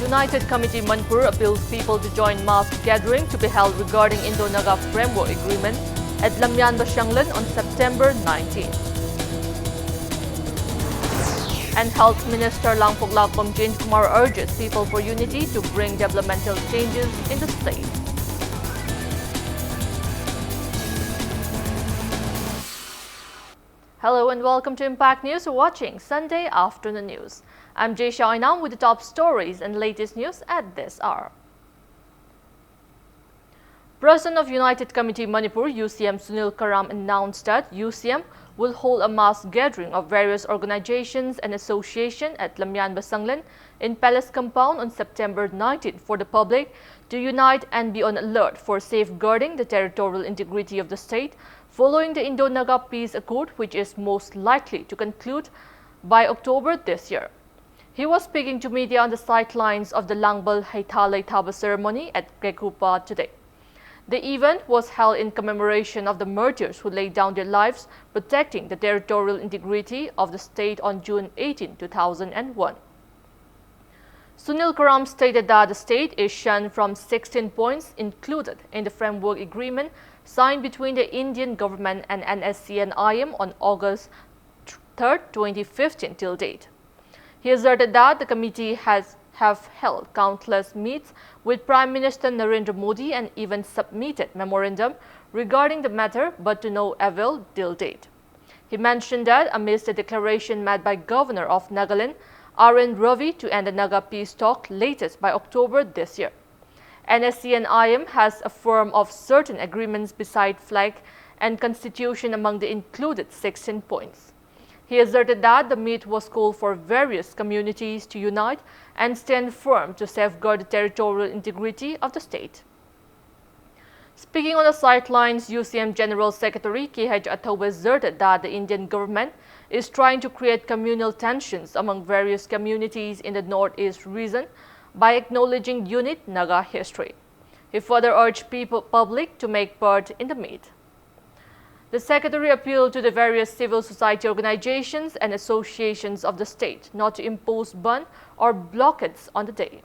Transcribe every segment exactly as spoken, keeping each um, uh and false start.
United Committee Manipur appeals people to join mass gathering to be held regarding Indo-Naga Framework Agreement at Lamyanba Shanglen on September nineteenth. And Health Minister Langphoklakpam Jainkumar urges people for unity to bring developmental changes in the state. Hello and welcome to Impact News. You're watching Sunday Afternoon News. I'm Jay Shainam with the top stories and latest news at this hour. President of United Committee Manipur, U C M, Sunil Karam announced that U C M will hold a mass gathering of various organizations and associations at Lamyanba Shanglen in Palace Compound on September nineteenth for the public to unite and be on alert for safeguarding the territorial integrity of the state following the Indo-Naga Peace Accord, which is most likely to conclude by October this year. He was speaking to media on the sidelines of the Langbal Heitha Leithaba ceremony at Kekupa today. The event was held in commemoration of the martyrs who laid down their lives protecting the territorial integrity of the state on June eighteen, two thousand one. Sunil Karam stated that the state is shunned from sixteen points included in the framework agreement signed between the Indian government and N S C N I M on August third, twenty fifteen till date. He asserted that the committee has have held countless meets with Prime Minister Narendra Modi and even submitted memorandum regarding the matter, but to no avail till date. He mentioned that amidst a declaration made by Governor of Nagaland, R N Ravi, to end the Naga peace talk latest by October this year. N S C N I M has affirmed of certain agreements beside flag and constitution among the included sixteen points. He asserted that the meet was called for various communities to unite and stand firm to safeguard the territorial integrity of the state. Speaking on the sidelines, U C M General Secretary K H Athoba asserted that the Indian government is trying to create communal tensions among various communities in the Northeast region by acknowledging unique Naga history. He further urged people, public to make part in the meet. The secretary appealed to the various civil society organizations and associations of the state not to impose ban or blockades on the day.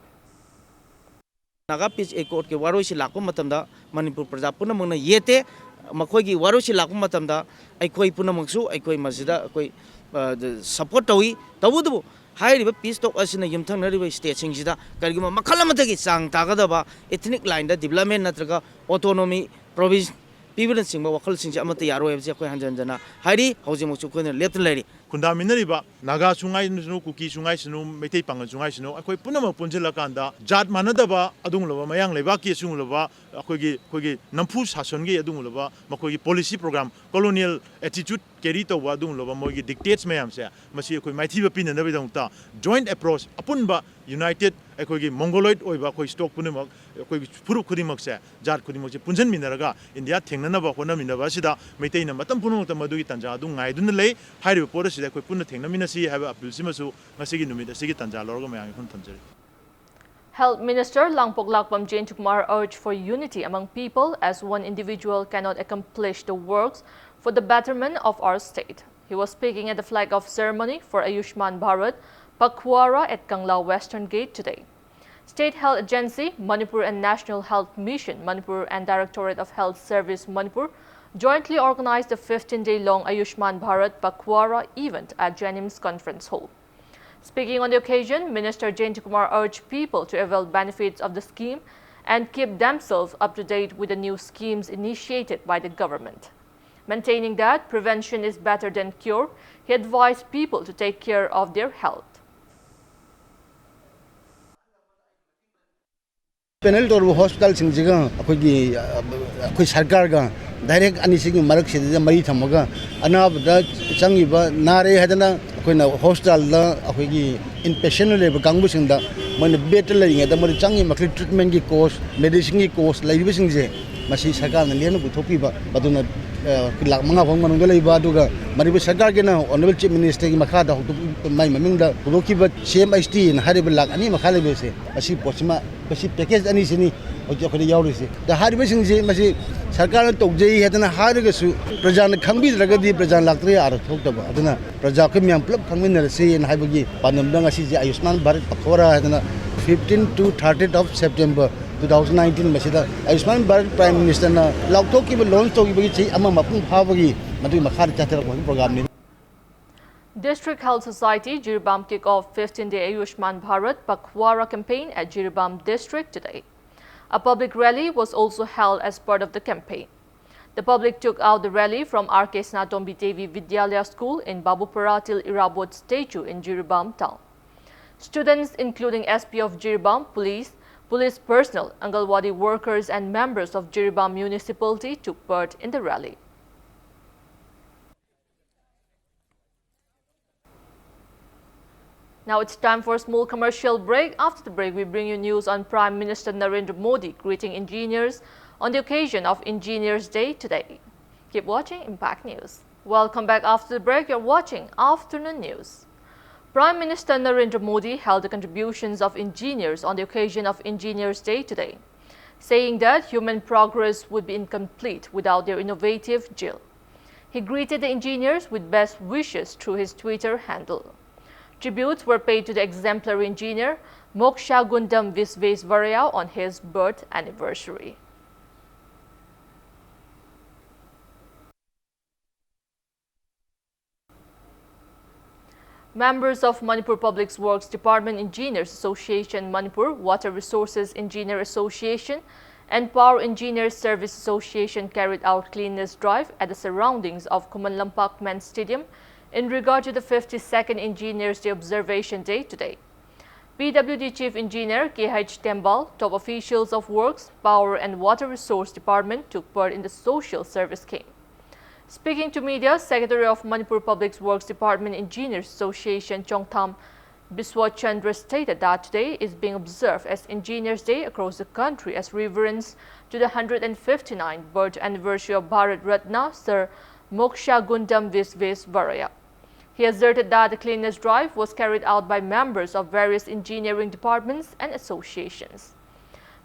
Naga peace ꯑꯦꯀꯣꯔꯗꯀꯤ ꯋꯥꯔꯣꯏꯁꯤ ꯂꯥꯛꯄ ꯃꯇꯝꯗ ꯃꯅꯤꯄꯨꯔ ꯄ꯭ꯔꯖꯥ ꯄꯨꯝꯅꯃꯛꯅ ꯌꯦꯠꯇꯦ꯫ ꯃꯈꯣꯏꯒꯤ ꯋꯥꯔꯣꯏꯁꯤ ꯂꯥꯛꯄ ꯃꯇꯝꯗ ꯑꯩꯈꯣꯏ ꯄꯨꯝꯅꯃꯛꯁꯨ ꯑꯩꯈꯣꯏ ꯃꯁꯤꯗ ꯑꯩꯈꯣꯏ, ꯑ, ꯁꯄꯣꯔꯠ ꯇꯧꯏ꯫ ꯇꯧꯕꯇꯕꯨ ꯍꯥꯏꯔꯤꯕ ꯄꯤꯁ ꯇꯣꯛ ꯑꯁꯤꯅ ꯌꯨꯝꯊꯪꯅꯔꯤꯕ ꯁ꯭ꯇꯦꯠꯁꯤꯡꯁꯤꯗ ꯀꯔꯤꯒꯨꯝꯕ ꯃꯈꯜ ꯑꯃꯠꯇꯒꯤ ꯆꯥꯡ ꯇꯥꯒꯗꯕ ꯏꯊꯅꯤꯛ ꯂꯥꯏꯟꯗ ꯗꯤꯕꯂꯞꯃꯦꯟ ꯅꯠꯇ꯭ꯔꯒ ꯑꯣꯇꯣꯅꯣꯃꯤ ꯄ꯭ꯔꯣꯚꯤꯟꯁ ꯄꯤꯕꯅꯆꯤꯡꯕ ꯋꯥꯈꯜꯁꯤꯡꯁꯦ ꯑꯃꯠꯇ ꯌꯥꯔꯣꯏ ꯍꯥꯏꯕꯁꯤ ꯑꯩꯈꯣꯏ ꯍꯟꯖꯟ ꯍꯟꯖꯟꯅ ꯍꯥꯏꯔꯤ꯫ ꯍꯧꯖꯤꯛꯃꯛꯁꯨ ꯑꯩꯈꯣꯏꯅ ꯂꯦꯞꯇꯅ ꯂꯩꯔꯤ꯫ ꯈꯨꯟꯗꯥꯃꯤꯟꯅꯔꯤꯕ ꯅꯥꯒꯥꯁꯨ ꯉꯥꯏꯁꯅꯨ, ꯀꯨꯀꯤꯁꯨ ꯉꯥꯏꯁꯅꯨ, ꯃꯩꯇꯩ ꯄꯥꯉꯜꯁꯨ ꯉꯥꯏꯁꯅꯨ, ꯑꯩꯈꯣꯏ ꯄꯨꯝꯅꯃꯛ ꯄꯨꯟꯁꯤꯜꯂꯀꯥꯟꯗ ꯖꯥꯠ ꯃꯥꯟꯅꯗꯕ ꯑꯗꯨꯒꯨꯝꯂꯕ ꯃꯌꯥꯡ ꯂꯩꯕꯥꯛꯀꯤ ꯑꯁꯤꯒꯨꯝꯂꯕ ꯑꯩꯈꯣꯏꯒꯤ, ꯑꯩꯈꯣꯏꯒꯤ ꯅꯝꯐꯨ ꯁꯥꯁꯟꯒꯤ ꯑꯗꯨꯒꯨꯝꯂꯕ ꯃꯈꯣꯏꯒꯤ ꯄꯣꯂꯤꯁꯤ ꯄ꯭ꯔꯣꯒ꯭ꯔꯥꯝ, ꯀꯣꯂꯣꯅꯤꯌꯦꯜ ꯑꯦꯇꯤꯆꯨꯠ ꯀꯦꯔꯤ ꯇꯧꯕ ꯑꯗꯨꯒꯨꯝꯂꯕ ꯃꯣꯏꯒꯤ ꯗꯤꯛꯇꯦꯠꯁ ꯃꯌꯥꯝꯁꯦ, ꯃꯁꯤ ꯑꯩꯈꯣꯏ ꯃꯥꯏꯊꯤꯕ ꯄꯤꯅꯅꯕꯒꯤꯗꯃꯛꯇ ꯖꯣꯏꯟꯠ ꯑꯦꯄ꯭ꯔꯣꯆ, ꯑꯄꯨꯟꯕ ꯌꯨꯅꯥꯏꯇꯦꯠ ꯑꯩꯈꯣꯏꯒꯤ ꯃꯣꯡꯒꯣꯂꯣꯏꯗ ꯑꯣꯏꯕ ꯑꯩꯈꯣꯏ ꯁ꯭ꯇꯣꯛ ꯄꯨꯝꯅꯃꯛ, ꯑꯩꯈꯣꯏꯒꯤ ꯐꯨꯔꯨꯞ ꯈꯨꯗꯤꯡꯃꯛꯁꯦ, ꯖꯥꯠ ꯈꯨꯗꯤꯡꯃꯛꯁꯦ ꯄꯨꯟꯁꯤꯟꯃꯤꯟꯅꯔꯒ ꯏꯟꯗꯤꯌꯥ ꯊꯦꯡꯅꯅꯕ ꯍꯣꯠꯅꯃꯤꯟꯅꯕ ꯑꯁꯤꯗ ꯃꯩꯇꯩꯅ ꯃꯇꯝ ꯄꯨꯝꯅꯃꯛꯇ ꯃꯗꯨꯒꯤ ꯇꯥꯟꯖꯥ ꯑꯗꯨ ꯉꯥꯏꯗꯨꯅ ꯂꯩ꯫ ꯍꯥꯏꯔꯤꯕ ꯄꯣꯠ ꯑꯁꯤꯗ ꯑꯩꯈꯣꯏ ꯄꯨꯟꯅ ꯊꯦꯡꯅꯃꯤꯟꯅꯁꯤ ꯍꯥꯏꯕ ꯑꯄꯤꯜꯁꯤꯃꯁꯨ ꯉꯁꯤꯒꯤ ꯅꯨꯃꯤꯠ ꯑꯁꯤꯒꯤ ꯇꯥꯟꯖꯥ ꯂꯧꯔꯒ ꯃꯌꯥꯝꯒꯤ ꯃꯐꯝ ꯊꯝꯖꯔꯤ꯫ Health Minister Langpoklakpam Jayantakumar urged for unity among people, as one individual cannot accomplish the works for the betterment of our state. He was speaking at the flag-off ceremony for Ayushman Bharat Pakhwara at Kangla Western Gate today. State Health Agency Manipur and National Health Mission Manipur and Directorate of Health Service Manipur jointly organized the fifteen-day-long Ayushman Bharat Pakhwara event at JNIMS Conference Hall. Speaking on the occasion, Minister Jayantakumar urged people to avail benefits of the scheme and keep themselves up to date with the new schemes initiated by the government. Maintaining that prevention is better than cure, he advised people to take care of their health. Panel ꯇꯧꯔꯕ ꯍꯣꯁꯄꯤꯇꯥꯜꯁꯤꯡꯁꯤꯒ ꯑꯩꯈꯣꯏꯒꯤ, ꯑ, ꯑꯩꯈꯣꯏ ꯁꯔꯀꯥꯔꯒ direct ꯑꯅꯤꯁꯤꯒꯤ ꯃꯔꯛꯁꯤꯗ ꯃꯔꯤ ꯊꯝꯃꯒ ꯑꯅꯥꯕꯗ ꯆꯪꯉꯤꯕ, ꯅꯥꯔꯦ ꯍꯥꯏꯗꯅ ꯑꯩꯈꯣꯏꯅ ꯍꯣꯁꯄꯤꯇꯥꯜꯗ ꯑꯩꯈꯣꯏꯒꯤ ꯏꯟ ꯄꯦꯁꯦꯟ ꯂꯩꯕ ꯀꯥꯡꯕꯨꯁꯤꯡꯗ ꯃꯣꯏꯅ ꯕꯦꯗꯇ ꯂꯩꯔꯤꯉꯩꯗ ꯃꯣꯏꯗ ꯆꯪꯉꯤ ꯃꯈꯩ ꯇ꯭ꯔꯤꯠꯃꯦꯟꯒꯤ ꯀꯣꯁ, ꯃꯦꯗꯤꯁꯤꯟꯒꯤ ꯀꯣꯁ ꯂꯩꯔꯤꯕꯁꯤꯡꯁꯦ ꯃꯁꯤ ꯁꯔꯀꯥꯔꯅ ꯂꯦꯝꯅ ꯄꯨꯊꯣꯛꯄꯤꯕ, ꯃꯗꯨꯅ, ꯑ, ꯂꯥꯈ ꯃꯉꯥ ꯐꯥꯎ ꯃꯅꯨꯡꯗ ꯂꯩꯕ, ꯑꯗꯨꯒ ꯃꯅꯤꯄꯨꯔ ꯁꯔꯀꯥꯔꯒꯤꯅ ꯑꯣꯅꯔꯦꯕꯜ ꯆꯤꯐ ꯃꯤꯅꯤꯁꯇꯔꯒꯤ ꯃꯈꯥꯗ ꯍꯧꯗꯣꯛ-, ꯃꯥꯏ ꯃꯃꯤꯡꯗ ꯄꯨꯊꯣꯛꯈꯤꯕ ꯁꯤ ꯑꯦꯝ ꯑꯩꯆ ꯇꯤ ꯑꯅ ꯍꯥꯏꯔꯤꯕ ꯂꯥꯈ ꯑꯅꯤ ꯃꯈꯥ ꯂꯩꯕꯁꯦ, ꯑꯁꯤ ꯄꯣꯠꯁꯤꯃ, ꯃꯁꯤ ꯄꯦꯀꯦꯖ ꯑꯅꯤꯁꯤꯅꯤ ꯍꯧꯖꯤꯛ ꯑꯩꯈꯣꯏꯗ ꯌꯥꯎꯔꯤꯁꯦ꯫ ꯑꯗ ꯍꯥꯏꯔꯤꯕꯁꯤꯡꯁꯤ ꯃꯁꯤ ꯁꯔꯀꯥꯔꯅ ꯇꯧꯖꯩ ꯍꯥꯏꯗꯅ ꯍꯥꯏꯔꯒꯁꯨ ꯄ꯭ꯔꯖꯥꯅ ꯈꯪꯕꯤꯗ꯭ꯔꯒꯗꯤ ꯄ꯭ꯔꯖꯥ ꯂꯥꯛꯇ꯭ꯔꯒ ꯑꯥꯔ ꯊꯣꯛꯇꯕ꯫ ꯑꯗꯨꯅ ꯄ꯭ꯔꯖꯥ ꯑꯩꯈꯣꯏ ꯃꯌꯥꯝ ꯄꯨꯂꯞ ꯈꯪꯃꯤꯟꯅꯔꯁꯤ ꯍꯥꯏꯅ ꯍꯥꯏꯕꯒꯤ ꯄꯥꯟꯗꯝꯗ ꯉꯁꯤꯁꯦ ꯑꯌꯨꯁꯃꯥꯟ ꯚꯥꯔꯠ ꯄꯈꯣꯔꯥ ꯍꯥꯏꯗꯅ Fifteen to thirtieth of September two thousand nineteen ꯃꯁꯤꯗ ꯑꯌꯨꯁꯃꯥꯟ ꯚꯥꯔꯠ Prime Minister ꯅ ꯂꯥꯎꯊꯣꯛꯈꯤꯕ, launch ꯇꯧꯈꯤꯕꯒꯤ ꯆꯍꯤ ꯑꯃ ꯃꯄꯨꯡ ꯐꯥꯕꯒꯤ ꯃꯗꯨꯒꯤ ꯃꯈꯥꯗ ꯆꯠꯊꯔꯛꯄ program ꯅꯤ꯫ District Health Society Jiribam kick off fifteen-day Ayushman Bharat Pakhwara campaign at Jiribam district today. A public rally was also held as part of the campaign. The public took out the rally from R K Sanatombi Devi Vidyalaya School in Babupara till Irabot statue in Jiribam town. Students, including S P of Jiribam, police, police personnel, Anganwadi workers and members of Jiribam municipality took part in the rally. Now it's time for a small commercial break. After the break, we bring you news on Prime Minister Narendra Modi greeting engineers on the occasion of Engineers Day today. Keep watching Impact News. Welcome back after the break. You're watching Afternoon News. Prime Minister Narendra Modi hailed the contributions of engineers on the occasion of Engineers Day today, saying that human progress would be incomplete without their innovative zeal. He greeted the engineers with best wishes through his Twitter handle. Tributes were paid to the exemplary engineer Moksha Gundam Visvesvaraya on his birth anniversary. Members of Manipur Public Works Department Engineers Association Manipur, Water Resources Engineer Association, and Power Engineers Service Association carried out cleanliness drive at the surroundings of Khuman Lampak Men's Stadium in regard to the fifty-second Engineers Day observation day today. P W D Chief Engineer K H Tembal, top officials of Works, Power and Water Resource Department took part in the social service camp. Speaking to media, Secretary of Manipur Public Works Department Engineers Association Chongtham Biswachandra stated that today is being observed as Engineers Day across the country as reverence to the hundred and fifty-ninth birth anniversary of Bharat Ratna Sir Moksha Gundam Visvesvaraya. He asserted that the cleanliness drive was carried out by members of various engineering departments and associations.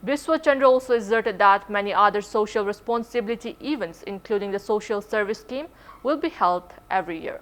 Biswa Chandra also asserted that many other social responsibility events, including the social service scheme, will be held every year.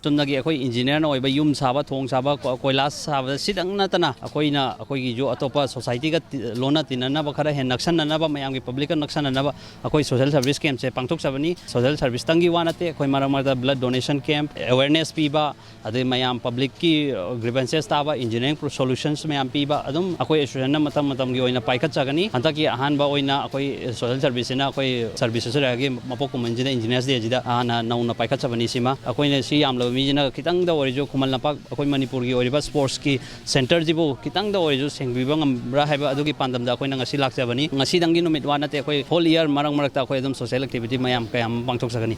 ꯆꯨꯝꯅꯒꯤ ꯑꯩꯈꯣꯏ ꯏꯟꯖꯤꯅꯤꯌꯔꯅ ꯑꯣꯏꯕ ꯌꯨꯝ ꯁꯥꯕ, ꯊꯣꯡ ꯁꯥꯕ, ꯀꯣ-, ꯀꯣꯏꯂꯥꯁ ꯁꯥꯕꯗ ꯁꯤꯗꯪ ꯅꯠꯇꯅ ꯑꯩꯈꯣꯏꯅ ꯑꯩꯈꯣꯏꯒꯤꯁꯨ ꯑꯇꯣꯞꯄ ꯁꯣꯁꯥꯏꯇꯤꯒ ꯇꯤ-, ꯂꯣꯟꯅ ꯇꯤꯟꯅꯅꯕ, ꯈꯔ ꯍꯦꯟꯅ ꯅꯛꯁꯟꯅꯅꯕ, ꯃꯌꯥꯝꯒꯤ ꯄꯕ꯭ꯂꯤꯛꯀ ꯅꯛꯁꯟꯅꯅꯕ ꯑꯩꯈꯣꯏ ꯁꯣꯁꯦꯜ ꯁꯔꯚꯤꯁ ꯀꯦꯝꯞꯁꯦ ꯄꯥꯡꯊꯣꯛꯆꯕꯅꯤ꯫ ꯁꯣꯁꯦꯜ ꯁꯔꯚꯤꯁꯇꯪꯒꯤ ꯋꯥ ꯅꯠꯇꯦ, ꯑꯩꯈꯣꯏ ꯃꯔꯛ ꯃꯔꯛꯇ ꯕ꯭ꯂꯗ ꯗꯣꯅꯦꯁꯟ ꯀꯦꯝꯞ, ꯑꯦꯋꯦꯔꯅꯦꯁ ꯄꯤꯕ, ꯑꯗꯩ ꯃꯌꯥꯝ ꯄꯕ꯭ꯂꯤꯛꯀꯤ ꯒ꯭ꯔꯤꯚꯦꯟꯁꯦꯁ ꯇꯥꯕ, ꯏꯟꯖꯤꯅꯤꯌꯥꯔꯤꯡ ꯁꯣꯂꯨꯁꯟꯁ ꯃꯌꯥꯝ ꯄꯤꯕ, ꯑꯗꯨꯝ ꯑꯩꯈꯣꯏ ꯑꯦꯁꯣꯁꯤꯌꯦꯁꯟꯅ ꯃꯇꯝ ꯃꯇꯝꯒꯤ ꯑꯣꯏꯅ ꯄꯥꯏꯈꯠꯆꯒꯅꯤ꯫ ꯍꯟꯗꯛꯀꯤ ꯑꯍꯥꯟꯕ ꯑꯣꯏꯅ ꯑꯩꯈꯣꯏ ꯁꯣꯁꯦꯜ ꯁꯔꯚꯤꯁꯁꯤꯅ ꯑꯩꯈꯣꯏ ꯁꯔꯚꯤꯁ ꯁꯣꯁꯥꯏꯇꯤꯒꯤ ꯃꯄꯣꯛ ꯀꯨꯝꯍꯩꯁꯤꯗ, ꯏꯟꯖꯤꯅꯤꯌꯥꯔꯁ ꯗꯦꯁꯤꯗ ꯍꯥꯟꯅ ꯅꯧꯅ ꯄꯥꯏꯈꯠꯆꯕꯅꯤ꯫ ꯁꯤꯃ ꯑꯩꯈꯣꯏꯅ ꯁꯤ ꯌꯥꯝꯂꯕ ꯃꯤꯁꯤꯅ ꯈꯤꯇꯪꯗ ꯑꯣꯏꯔꯁꯨ ꯈꯨꯃꯟ ꯂꯝꯄꯥꯛ ꯑꯩꯈꯣꯏ ꯃꯅꯤꯄꯨꯔꯒꯤ ꯑꯣꯏꯔꯤꯕ ꯁ꯭ꯄꯣꯔꯠꯁꯀꯤ ꯁꯦꯟꯇꯔꯁꯤꯕꯨ ꯈꯤꯇꯪꯗ ꯑꯣꯏꯔꯁꯨ ꯁꯦꯡꯕꯤꯕ ꯉꯝꯕ꯭ꯔꯥ ꯍꯥꯏꯕ ꯑꯗꯨꯒꯤ ꯄꯥꯟꯗꯝꯗ ꯑꯩꯈꯣꯏꯅ ꯉꯁꯤ ꯂꯥꯛꯆꯕꯅꯤ꯫ ꯉꯁꯤꯗꯪꯒꯤ ꯅꯨꯃꯤꯠ ꯋꯥ ꯅꯠꯇꯦ, ꯑꯩꯈꯣꯏ ꯍꯣꯜ ꯏꯌꯥꯔ ꯃꯔꯛ ꯃꯔꯛꯇ ꯑꯩꯈꯣꯏ ꯑꯗꯨꯝ ꯁꯣꯁꯦꯜ ꯑꯦꯛꯇꯤꯚꯤꯇꯤ ꯃꯌꯥꯝ ꯀꯌꯥ ꯑꯃ ꯄꯥꯡꯊꯣꯛꯆꯒꯅꯤ꯫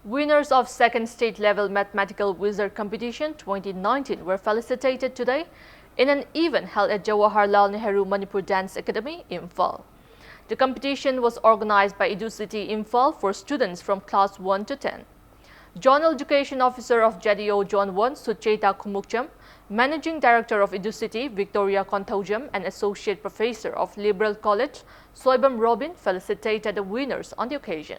Winners of Second State Level Mathematical Wizard Competition twenty nineteen were felicitated today in an event held at Jawaharlal Nehru Manipur Dance Academy, Imphal. The competition was organized by EduCity Imphal for students from class one to ten. Zonal Education Officer of J D O Zone one, Sucheta Khumukcham, Managing Director of EduCity, Victoria Konthoujam, and Associate Professor of Liberal College, Soibam Robin, felicitated the winners on the occasion.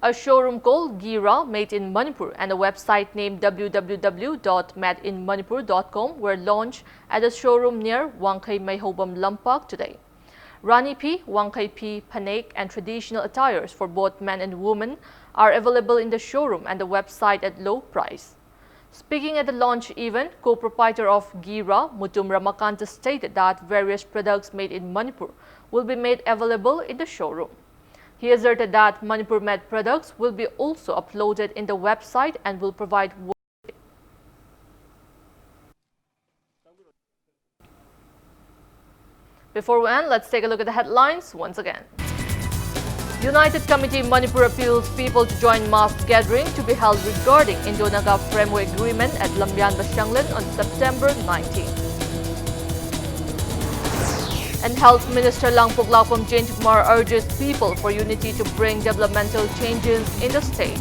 A showroom called Gira, Made in Manipur, and a website named w w w dot made in manipur dot com were launched at a showroom near Wangkhei Meihoubam Lampak today. Rani Phi, Wangkhei Phi, Phanek, and traditional attires for both men and women are available in the showroom and the website at low price. Speaking at the launch event, co-proprietor of Gira, Mutum Ramakanta, stated that various products made in Manipur will be made available in the showroom. He asserted that Manipur-made products will be also uploaded in the website and will provide work. Before we end, let's take a look at the headlines once again. United Committee Manipur appeals people to join mass gathering to be held regarding Indo-Naga Framework Agreement at Lambianba Shanglen on September nineteenth. And Health Minister Langpok Lakpam Jainkumar urges people for unity to bring developmental changes in the state.